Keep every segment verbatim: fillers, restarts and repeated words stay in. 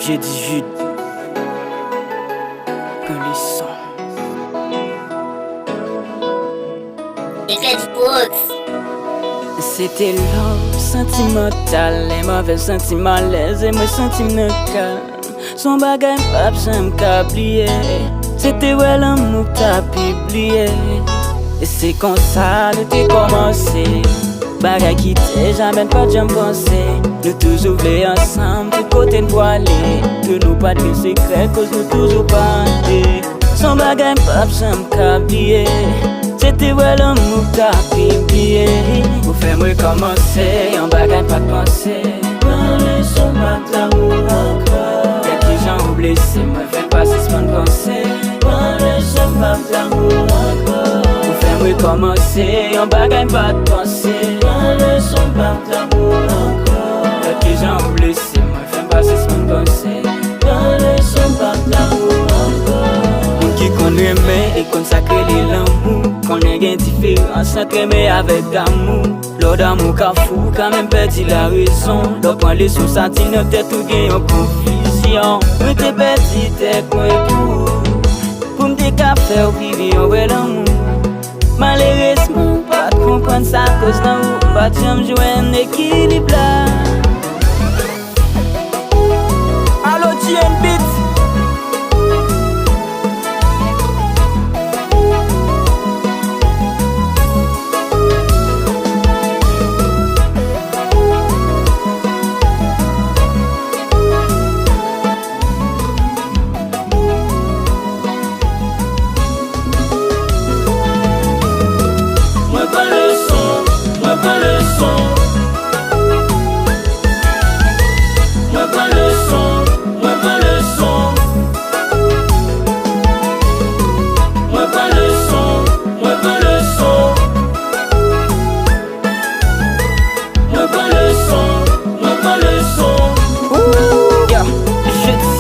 Jedi Jid. Pran leson. Eklè di Prox. Se te love santimantal, lè m avè l santi m alèz e mwen santi m nan kalm. Se yon bagay m p ap janm ka bliye. Se te wè lanmou k t ap pibliye. E se konsa nou te kòmanse. Bagay ki te jamè n pa t janm panse. Nou toujou vle ansanm, tout kote n pwale. Ke nou pa t gen sekrè, koz nou toujou pale. Se yon bagay m p ap janm ka bliye. Se te wè lanmou k t ap pibliye. Ou fè m rekòmanse yon bagay m pa t panse. Pran leson m pa t damou ankò. Gad kijan ou blese mwen, fè m pa sispann panse. Pran leson m pa t damou ankò. Ou fè m rekòmanse yon bagay m pa t panse. Pran leson m pa t damou ankò. Gad kijan ou blese mwen, fè m pa sispann panse. Pran leson m pa t damou ankò. Moun ki konn renmen e konn sa k rele lanmou konnen gen diferans ant renmen avèk damou. Lè w damou ka fou, ou ka menm pèdi larezon. Lè w pran leson sa di nan tèt ou gen yon konfizyon. Mwen te pèdi tèt mwen pou ou, pou m te ka fè w viv yon vrè lanmou. Malerezman, m pa t konprann sa koz nan ou, m pa t janm jwenn ekilib la. Alo, G N Beats. Mwen pran leson, mwen pran leson. Mwen pran leson, mwen pran leson. Mwen pran leson, mwen pran leson. Mwen pran leson, mwen pran leson. Ooh, yeah. Jedi,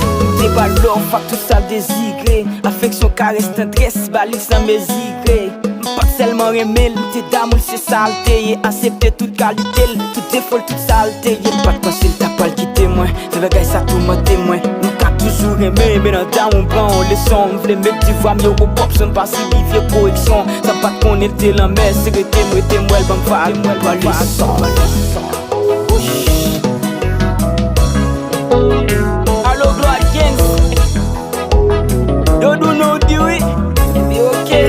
se pa love ak tout sa l dezire. Afeksyon, karès, tandrès, ba li san mezire. M pa t sèlman renmen l, m te damou l, se sa l te ye. Aksepte tout kalite l, tout defo l, tout sa l te ye. M pa t panse l ta pral kite mwen, men bagay sa toumante mwen. Nou ka toujou renmen, men nan damou m pran yon leson. M vle met ti vwa m yo pou pòp son pase li vye koreksyon. Sa m pa t konnen l te lanmè, se rete m, rete m wè l ban m vag, ban m leson. Alo, Gloire Games. Dodou nou di wi. Epi oke.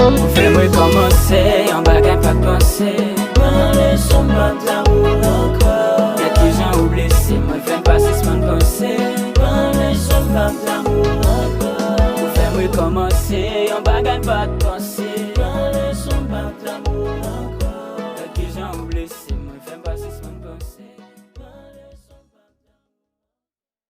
Ou fè mwen kòmanse yon bagay m pa t panse. Pran leson m pa t damou ankò. Gad kijan ou blese mwen, fè m pa sispann panse. Pran leson m pa t damou ankò. Ou fè mwen kòmanse yon bagay m pa t panse.